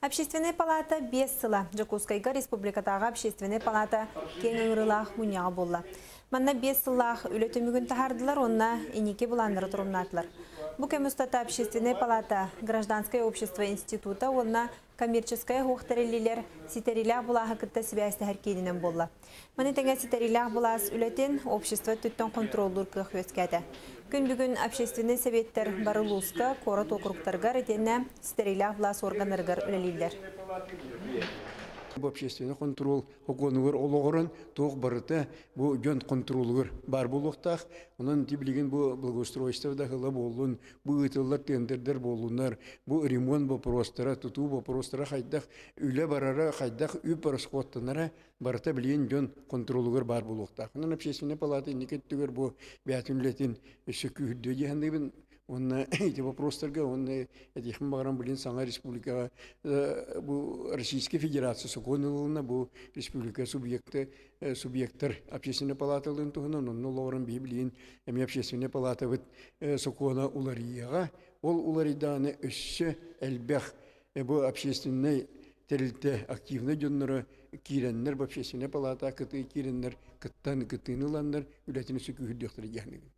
Общественнай палата 5 сыла. Дьокуускайга республикатааҕы общественнай палата киэҥ ыҥырыылаах мунньаҕа буолла. Манна 5 сыллаах үлэ түмүгүн таһаардылар уонна инники былааннары торумнаатылар. Бу кэм устата Общественнай палата, Гражданское общество института уонна коммерческай оһуох тэриллиилэр ситэриилээх былааһы кытта сибээстэһэр киининэн буолла. Маны тэҥэ ситэриилээх былаас үлэтин общество өттүттэн хонтуруоллуур кыах үөскээтэ. Күн бүгүн общественнай сэбиэттэр бары улууска, куорат уокуруктарыгар итиэннэ ситэриилээх былаас органнарыгар үлэлииллэр. Бу общественный контрол сокуонугар олоҕуран туох барыта бу дьон контролугар баар буолуохтаах. Онон ити билигин бу благоустройство да ыла буоллун, бу ыытыллар тендердэр буоллуннар, бу ремонт боппуруостара, тутуу боппуруостара хайдах үлэ барара, хайдах үп ороскуоттанара барыта билигин дьон контролугар баар буолуохтаах. Онон общественная палата инники өттүгэр бу бэйэтин үлэтин өссө күүһүрдүө дии саныыбын. Уонна ити вопростарга уонна этиэхпин баҕарам билин саҥа республикаҕа бу Российская Федерация сокуон ылылына бу республика субъекты субъектар общественной палаталарын туһунан онно олоҕуран биһи билигин эмиэ общественной палатабыт сокуона уларыйыаҕа. Ол уларыйдаҕына өссө элбэх бу общественнай тэрилтэ активнай дьонноро киирэннэр бу общественной палата кытыы киирэннэр кыттан кыттыыны ыланнар үлэтин өссө күүһүрдүөхтэрэ диэхнигин.